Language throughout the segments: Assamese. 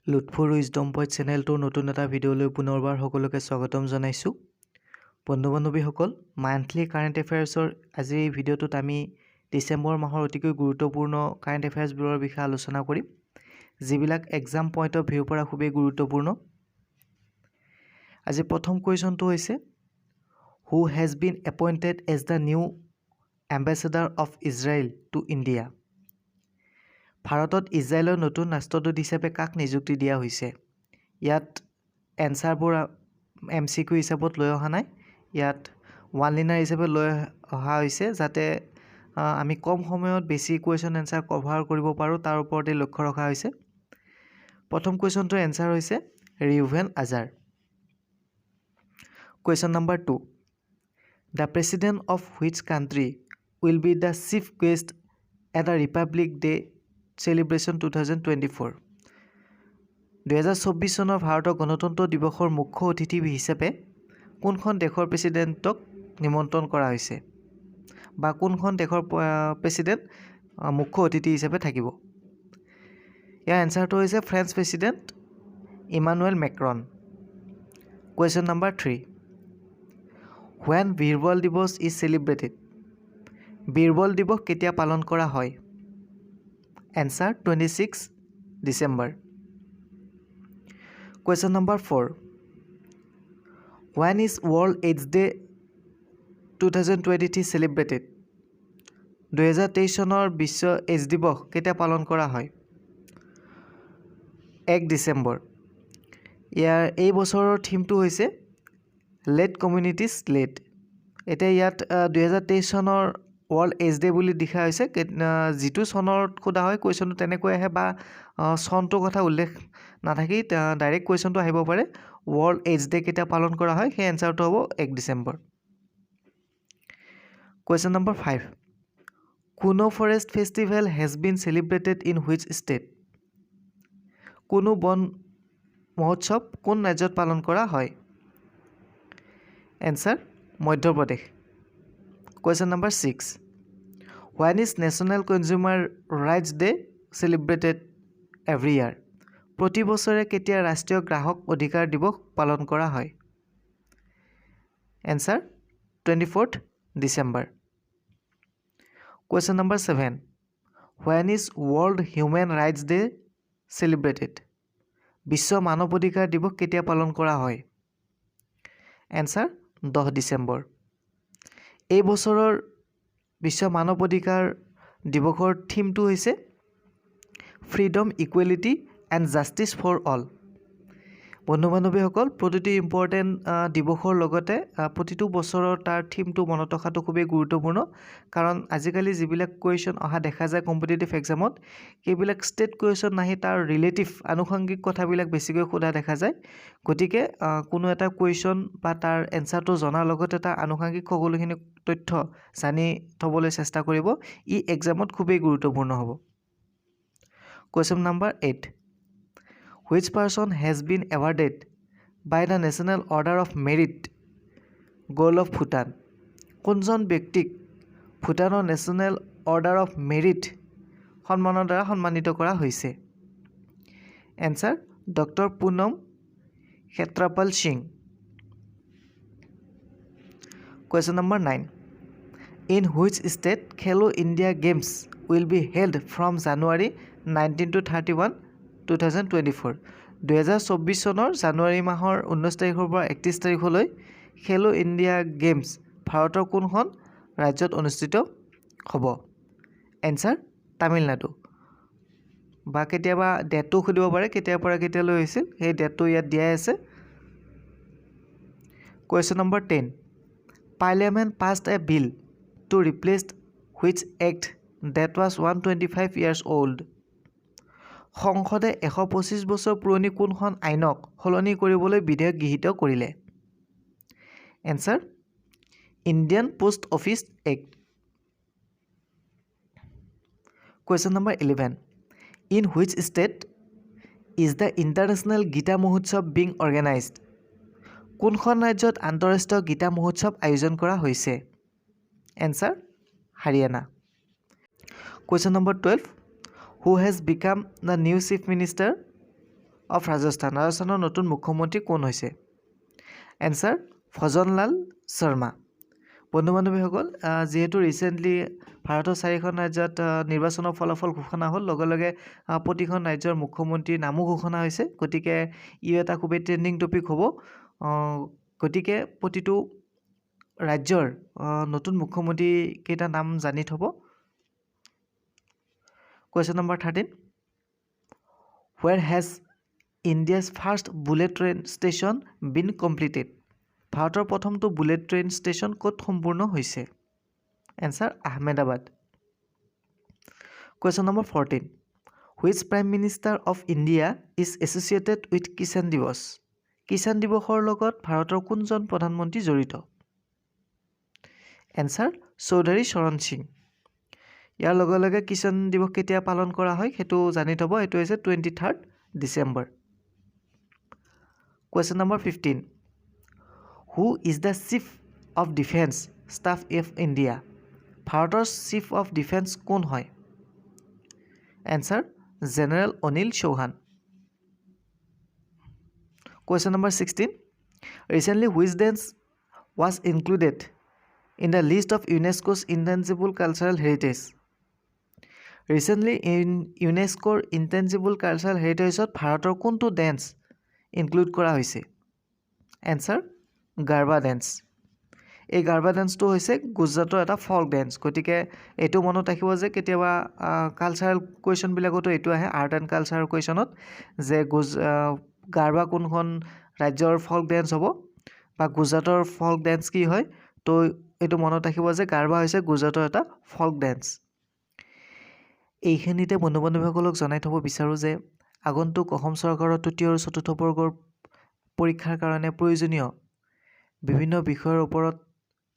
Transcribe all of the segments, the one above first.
লুটফুৰ উইজডম পইণ্ট চেনেলটোৰ নতুন এটা ভিডিঅ'লৈ পুনৰবাৰ সকলোকে স্বাগতম জনাইছোঁ। বন্ধু বান্ধৱীসকল, মান্থলি কাৰেণ্ট এফেয়াৰ্ছৰ আজিৰ এই ভিডিঅ'টোত আমি ডিচেম্বৰ মাহৰ অতিকৈ গুৰুত্বপূৰ্ণ কাৰেণ্ট এফেয়াৰ্ছবোৰৰ বিষয়ে আলোচনা কৰিম, যিবিলাক এক্সাম পইণ্ট অফ ভিউৰ পৰা খুবেই গুৰুত্বপূৰ্ণ। আজি প্ৰথম কুৱেশ্যনটো হৈছে, who has been appointed as the new ambassador of Israel to India? ভাৰতত ইজৰাইলৰ নতুন ৰাষ্ট্ৰদূত হিচাপে কাক নিযুক্তি দিয়া হৈছে? ইয়াত এনচাৰবোৰ এমচিকিউ হিচাপত লৈ অহা নাই, ইয়াত ওৱান লাইনাৰ হিচাপে লৈ অহা হৈছে, যাতে আমি কম সময়ত বেছি কুৱেশ্যন এনচাৰ কভাৰ কৰিব পাৰোঁ, তাৰ ওপৰতে লক্ষ্য ৰখা হৈছে। প্ৰথম কুৱেশ্যনটোৰ এনচাৰ হৈছে Reuven Azar. Question number 2, the president of which country will be the chief guest at the Republic Day celebration 2024? 2024 চনৰ ভাৰতৰ গণতন্ত্ৰ দিৱসৰ মুখ্য অতিথি হিচাপে কোনখন দেশৰ প্ৰেছিডেণ্টক নিমন্ত্ৰণ কৰা হৈছে বা কোনখন দেশৰ প্ৰেছিডেণ্ট মুখ্য অতিথি হিচাপে থাকিব? ইয়াৰ এনচাৰটো হৈছে French president Emmanuel Macron. Question number 3, when Birbal Diwas is celebrated? Birbal দিৱস কেতিয়া পালন কৰা হয়? Answer, 26 December. Question number 4, when is World AIDS Day 2023 celebrated? 2023 চনৰ বিশ্ব এইডছ দিৱস কেতিয়া পালন কৰা হয়? 1 ডিচেম্বৰ। ইয়াৰ এই বছৰৰ থিমটো হৈছে লেট কমিউনিটিজ লিড। এতিয়া ইয়াত 2023 চনৰ ৱৰ্ল্ড এইডছ ডে বুলি লিখা হৈছে। যিটো চনত সোধা হয়, কুৱেশ্যনটো তেনেকৈ আহে বা চনটোৰ কথা উল্লেখ নাথাকি ডাইৰেক্ট কুৱেশ্যনটো আহিব পাৰে। ৱৰ্ল্ড এইডছ ডে কেতিয়া পালন কৰা হয়, সেই এনচাৰটো হ'ব 1 December. Question number 5, Kuno Forest Festival has been celebrated in which state? কুনো বন মহোৎসৱ কোন ৰাজ্যত পালন কৰা হয়? Answer, Madhya Pradesh. Question number 6, when is National Consumer Rights Day celebrated every year? প্ৰতি বছৰে কেতিয়া ৰাষ্ট্ৰীয় গ্ৰাহক অধিকাৰ দিৱস পালন কৰা হয়? Answer, 24th December. Question number 7, when is World Human Rights Day celebrated? বিশ্ব মানৱ অধিকাৰ দিৱস কেতিয়া পালন কৰা হয়? এনচাৰ, 10 ডিচেম্বৰ। এই বছৰৰ বিশ্ব মানৱ অধিকাৰ দিৱসৰ থিমটো হৈছে freedom, equality and justice for all. বন্ধু বান্ধৱীসকল, প্ৰতিটো ইম্পৰ্টেণ্ট দিৱসৰ লগতে প্ৰতিটো বছৰৰ তাৰ থিমটো মনত ৰখাটো খুবেই গুৰুত্বপূৰ্ণ, কাৰণ আজিকালি যিবিলাক কুৱেশ্যন অহা দেখা যায় কম্পিটিটিভ এক্সামত, সেইবিলাক ষ্ট্ৰেইট কুৱেশ্যন নাহি তাৰ ৰিলেটিভ আনুষংগিক কথাবিলাক বেছিকৈ সোধা দেখা যায়। গতিকে কোনো এটা কুৱেশ্যন বা তাৰ এনচাৰটো জনাৰ লগতে তাৰ আনুষংগিক সকলোখিনি তথ্য জানি থ'বলৈ চেষ্টা কৰিব, ই এক্সামত খুবেই গুৰুত্বপূৰ্ণ হ'ব। Question number 8, which person has been awarded by the National Order of Merit Gold of Bhutan? কোনজন ব্যক্তিক ভূটানৰ নেশ্যনেল অৰ্ডাৰ অফ মেৰিট সন্মানৰ দ্বাৰা সন্মানিত কৰা হৈছে? Answer, doctor Poonam Khetrapal Singh. Question number 9, in which state Khelo India Games will be held from January 19 to 31, 2024? 2024 চনৰ জানুৱাৰী মাহৰ 19 তাৰিখৰ পৰা 31 তাৰিখলৈ খেলো ইণ্ডিয়া গেমছ ভাৰতৰ কোনখন ৰাজ্যত অনুষ্ঠিত হ'ব? এনচাৰ, তামিলনাডু। বা কেতিয়াবা ডেটটো সুধিব পাৰে, কেতিয়াৰ পৰা কেতিয়ালৈ হৈছিল, সেই ডেটটো ইয়াত দিয়াই আছে। Question number 10, Parliament passed a bill to replace which act that was 125 years old? সংসদে 125 বছৰ পুৰণি কোনখন আইনক সলনি কৰিবলৈ বিধেয়ক গৃহীত কৰিলে? Answer, Indian Post Office Act. Question number 11, in which state is the International Gita Mahotsav being organised? কোনখন ৰাজ্যত আন্তঃৰাষ্ট্ৰীয় গীতা মহোৎসৱ আয়োজন কৰা হৈছে? Answer, Haryana. Question number 12, who has become the new Chief Minister of Rajasthan? ৰাজস্থানৰ নতুন মুখ্যমন্ত্ৰী কোন হৈছে? এনচাৰ ভজনলাল শৰ্মা। বন্ধু বান্ধৱীসকল, যিহেতু ৰিচেণ্টলি ভাৰতৰ চাৰিখন ৰাজ্যত নিৰ্বাচনৰ ফলাফল ঘোষণা হ'ল, লগে লগে প্ৰতিখন ৰাজ্যৰ মুখ্যমন্ত্ৰীৰ নামো ঘোষণা হৈছে। গতিকে ই এটা খুবেই ট্ৰেণ্ডিং টপিক হ'ব। গতিকে প্ৰতিটো ৰাজ্যৰ নতুন মুখ্যমন্ত্ৰী কেইটা নাম জানি থ'ব। Question number 13, where has India's first bullet train station been completed? ভাৰতৰ প্ৰথমটো বুলেট ট্ৰেইন ষ্টেচন ক'ত সম্পূৰ্ণ হৈছে? Answer Ahmedabad. Question number 14, which Prime Minister of India is associated with Kisan Diwas? Kisan দিৱসৰ লগত ভাৰতৰ কোনজন প্ৰধানমন্ত্ৰী জড়িত? এনচাৰ চৌধুৰী চৰণ সিং। ইয়াৰ লগে লগে কিষাণ দিৱস কেতিয়া পালন কৰা হয়, সেইটো জানি থ'ব। সেইটো হৈছে 23rd December. Question number 15, who is the Chief of Defence Staff of India? ভাৰতৰ চিফ অফ ডিফেন্স কোন হয়? Answer general Anil Chauhan. Question number 16, recently which dance was included in the list of UNESCO's Intangible Cultural Heritage? Recently in ইউনেস্কোৰ intangible cultural হেৰিটেজত ভাৰতৰ কোনটো ডেন্স ইনক্লুড কৰা হৈছে? Answer garba dance. এই গাৰ্বা ডেন্সটো হৈছে গুজৰাটৰ এটা ফল্ক ডেন্স। গতিকে এইটো মনত ৰাখিব যে কেতিয়াবা কালচাৰেল কুৱেশ্যনবিলাকতো এইটো আহে, আৰ্ট এণ্ড কালচাৰৰ কুৱেশ্যনত যে গাৰ্বা কোনখন ৰাজ্যৰ ফল্ক ডেন্স হ'ব বা গুজৰাটৰ ফল্ক ডেন্স কি হয়। তো এইটো মনত ৰাখিব যে গাৰ্বা হৈছে গুজৰাটৰ এটা ফল্ক ডেন্স। এইখিনিতে বন্ধু বান্ধৱীসকলক জনাই থ'ব বিচাৰোঁ যে আগন্তুক অসম চৰকাৰৰ তৃতীয় আৰু চতুৰ্থ বৰ্গৰ পৰীক্ষাৰ কাৰণে প্ৰয়োজনীয় বিভিন্ন বিষয়ৰ ওপৰত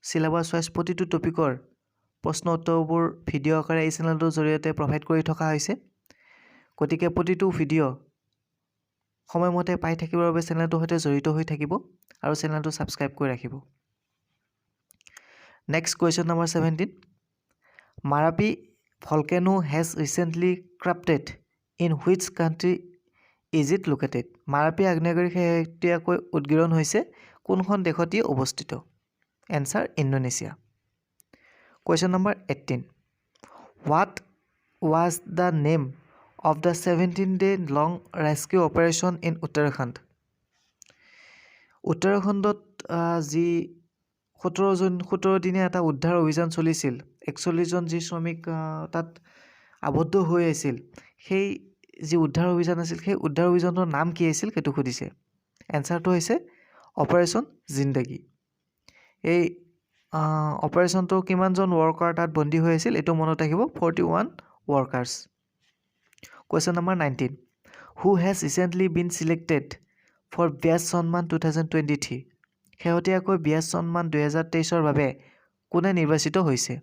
চিলেবাছ ৱাইজ প্ৰতিটো টপিকৰ প্ৰশ্ন উত্তৰবোৰ ভিডিঅ' আকাৰে এই চেনেলটোৰ জৰিয়তে প্ৰভাইড কৰি থকা হৈছে। গতিকে প্ৰতিটো ভিডিঅ' সময়মতে পাই থাকিবৰ বাবে চেনেলটোৰ সৈতে জড়িত হৈ থাকিব আৰু চেনেলটো ছাবস্ক্ৰাইব কৰি ৰাখিব। Next question number 17, Merapi volcano has recently erupted in which country is it located? Marapi আগ্নেয়গিৰি শেহতীয়াকৈ উদ্গীৰণ হৈছে, কোনখন দেশত ই অৱস্থিত? Answer Indonesia. Question number 18, what was the name of the 17 day long rescue operation in Uttarakhand? উত্তৰাখণ্ডত যি 17 দিনীয়া এটা উদ্ধাৰ অভিযান চলিছিল, 41জন যি শ্ৰমিক তাত আবদ্ধ হৈ আছিল, সেই যি উদ্ধাৰ অভিযান আছিল, সেই উদ্ধাৰ অভিযানৰ নাম কি আছিল, সেইটো সুধিছে। এনচাৰটো হৈছে অপাৰেশ্যন জিন্দাগী। এই অপাৰেশ্যনটো কিমানজন ৱৰ্কাৰ তাত বন্দী হৈ আছিল, এইটো মনত ৰাখিব, 41 workers. Question number 19, who has recently been selected for Vyas Samman 2023? শেহতীয়াকৈ ব্যাস সন্মান 2023ৰ বাবে কোনে নিৰ্বাচিত হৈছে?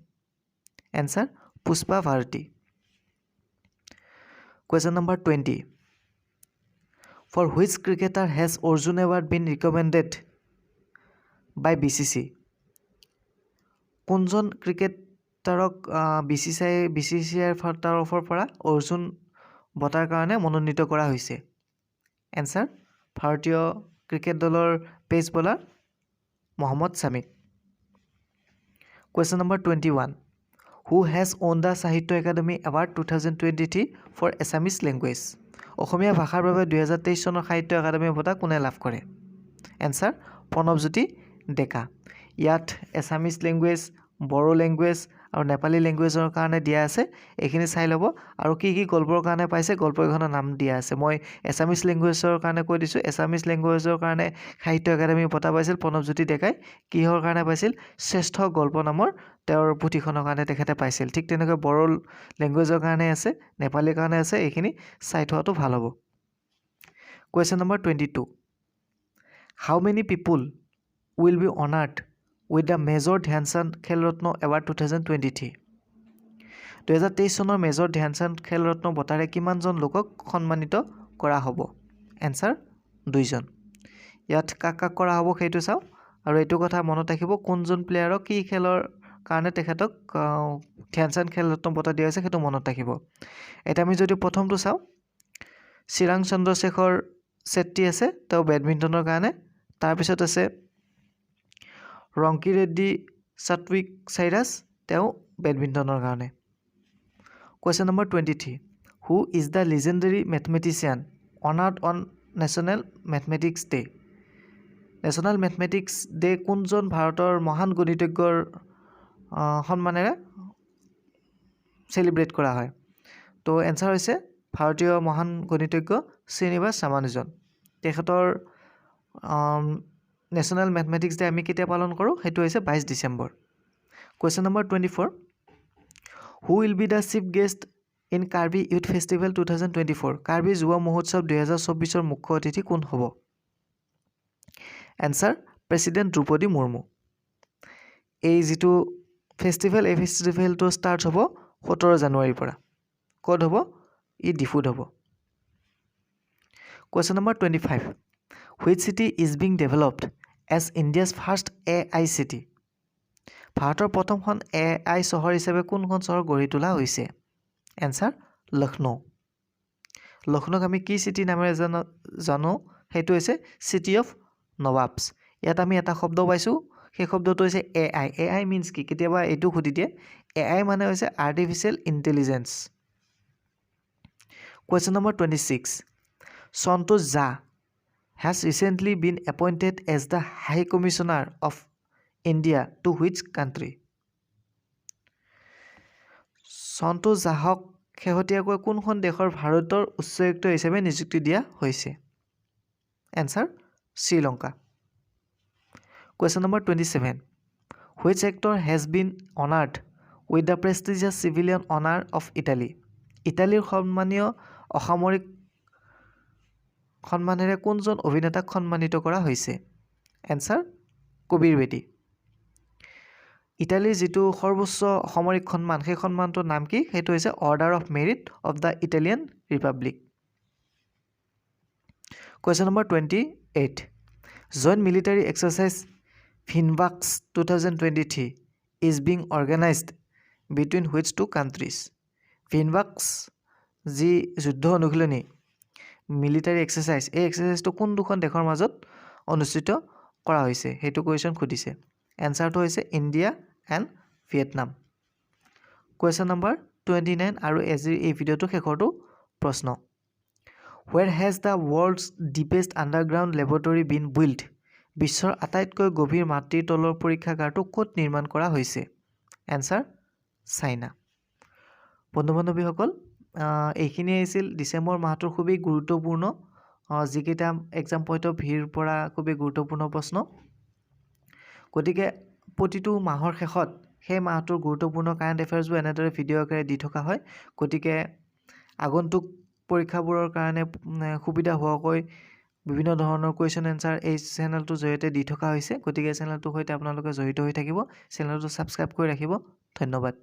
Answer Pushpa Bharati. Question number 20, for which cricketer has Arjuna Award been recommended by BCC? কোনজন ক্ৰিকেটাৰক বি চি চি আইৰ তৰফৰ পৰা অৰ্জুন বঁটাৰ কাৰণে মনোনীত কৰা হৈছে? এনচাৰ ভাৰতীয় ক্ৰিকেট দলৰ পেচ বলাৰ মহম্মদ ছামীক। Question number 21, who has won the Sahitya Akademi Award 2023 for Assamese language? অসমীয়া ভাষাৰ বাবে 2023 চনৰ সাহিত্য একাডেমী বঁটা কোনে লাভ কৰে? এনচাৰ প্ৰণৱজ্যোতি ডেকা। ইয়াত এছামিজ লেংগুৱেজ, বড়ো লেংগুৱেজ আৰু নেপালী লেংগুৱেজৰ কাৰণে দিয়া আছে। এইখিনি চাই ল'ব আৰু কি কি গল্পৰ কাৰণে পাইছে, গল্পকেইখনৰ নাম দিয়া আছে। মই এছামিজ লেংগুৱেজৰ কাৰণে কৈ দিছোঁ। এছামিজ লেংগুৱেজৰ কাৰণে সাহিত্য একাডেমী বঁটা পাইছিল প্ৰণৱজ্যোতি ডেকাই। কিহৰ কাৰণে পাইছিল? শ্ৰেষ্ঠ গল্প নামৰ তেওঁৰ পুথিখনৰ কাৰণে তেখেতে পাইছিল। ঠিক তেনেকৈ বড়ো লেংগুৱেজৰ কাৰণে আছে, নেপালীৰ কাৰণে আছে। এইখিনি চাই থোৱাটো ভাল হ'ব। Question number 22, how many people will be honoured with the Major Dhyanchand Khel Ratna Award 2023? 2023 চনৰ মেজৰ ধ্যানচান্দ খেল ৰত্ন বঁটাৰে কিমানজন লোকক সন্মানিত কৰা হ'ব? এনচাৰ দুইজন। ইয়াত কাক কাক কৰা হ'ব, সেইটো চাওঁ আৰু এইটো কথা মনত ৰাখিব, কোনজন প্লেয়াৰক কি খেলৰ কাৰণে তেখেতক ধ্যানচান্দ খেল ৰত্ন বঁটা দিয়া হৈছে, সেইটো মনত ৰাখিব। এতিয়া আমি যদি প্ৰথমটো চাওঁ, চিৰাং চন্দ্ৰশেখৰ ছেট্টি আছে, তেওঁ বেডমিণ্টনৰ কাৰণে। তাৰপিছত আছে ৰংকি ৰেড্ডি সাত্বিক চাইৰাজ, তেওঁ বেডমিণ্টনৰ কাৰণে। Question number 23, who is the legendary mathematician honoured on National Mathematics Day? National Mathematics Day কোনজন ভাৰতৰ মহান গণিতজ্ঞৰ সন্মানেৰে চেলিব্ৰেট কৰা হয়? তো এনচাৰ হৈছে ভাৰতীয় মহান গণিতজ্ঞ শ্ৰীনিবাস ৰামানুজন। তেখেতৰ নেশ্যনেল মেথমেটিক্স ডে আমি কেতিয়া পালন কৰোঁ? সেইটো হৈছে 22 December. Question number 24, who will be the chief guest in Karbi Youth Festival 2024? Karbi যুৱ মহোৎসৱ 2024ৰ মুখ্য অতিথি কোন হ'ব? Answer president Droupadi Murmu. এই যিটো ফেষ্টিভেল, এই ফেষ্টিভেলটো ষ্টাৰ্ট হ'ব 17 জানুৱাৰীৰ পৰা। ক'ত হ'ব? ই ডিফুত হ'ব। Question number 25, which city is being developed as India's first AI city? ভাৰতৰ প্ৰথমখন এ I চহৰ হিচাপে কোনখন চহৰ গঢ়ি তোলা হৈছে? এনচাৰ লক্ষ্ণৌ। লক্ষ্ণৌক আমি কি চিটি নামেৰে জানো? সেইটো হৈছে চিটি অফ নৱাবছ। ইয়াত আমি এটা শব্দ পাইছোঁ, সেই শব্দটো হৈছে এ I. A I means কি? কেতিয়াবা এইটো সুধি দিয়ে। এ I মানে হৈছে artificial intelligence. Question number 26, Santosh Jha has recently been appointed as the High Commissioner of India to which country? সন্তোষ ঝাক শেহতীয়াকৈ কোনখন দেশৰ ভাৰতৰ উচ্চায়ুক্ত হিচাপে নিযুক্তি দিয়া হৈছে? Answer Sri Lanka. Question number 27, which actor has been honoured with the prestigious Civilian Honour of Italy? ইটালীৰ সন্মানীয় অসামৰিক সন্মানেৰে কোনজন অভিনেতাক সন্মানিত কৰা হৈছে? এনচাৰ কবীৰ বেদী। ইটালীৰ যিটো সৰ্বোচ্চ অসামৰিক সন্মান, সেই সন্মানটোৰ নাম কি? সেইটো হৈছে Order of Merit of the Italian Republic. Question number 28, joint military exercise VINBAX 2023 is being organised between which two countries? ভিনবাক্স যি যুদ্ধ অনুশীলনী, মিলিটাৰী এক্সাৰচাইজ, এই এক্সাৰচাইজটো কোন দুখন দেশৰ মাজত অনুষ্ঠিত কৰা হৈছে, সেইটো কুৱেশ্যন সুধিছে। এনচাৰটো হৈছে India and Vietnam. Question number 29 আৰু আজিৰ এই ভিডিঅ'টোৰ শেষৰটো প্ৰশ্ন, where has the world's deepest underground laboratory been built? বিশ্বৰ আটাইতকৈ গভীৰ মাটিৰ তলৰ পৰীক্ষাগাৰটো ক'ত নিৰ্মাণ কৰা হৈছে? Answer China. বন্ধু বান্ধৱীসকল, এইখিনিয়ে আছিল ডিচেম্বৰ মাহটোৰ খুবেই গুৰুত্বপূৰ্ণ যিকেইটা এক্সাম পইণ্ট অফ ভিউৰ পৰা খুবেই গুৰুত্বপূৰ্ণ প্ৰশ্ন। গতিকে প্ৰতিটো মাহৰ শেষত সেই মাহটোৰ গুৰুত্বপূৰ্ণ কাৰেণ্ট এফেয়াৰ্ছবোৰ এনেদৰে ভিডিঅ' আকাৰে দি থকা হয়। গতিকে আগন্তুক পৰীক্ষাবোৰৰ কাৰণে সুবিধা হোৱাকৈ বিভিন্ন ধৰণৰ কুৱেশ্যন এনচাৰ এই চেনেলটোৰ জৰিয়তে দি থকা হৈছে। গতিকে চেনেলটোৰ সৈতে আপোনালোকে জড়িত হৈ থাকিব, চেনেলটো ছাবস্ক্ৰাইব কৰি ৰাখিব। ধন্যবাদ।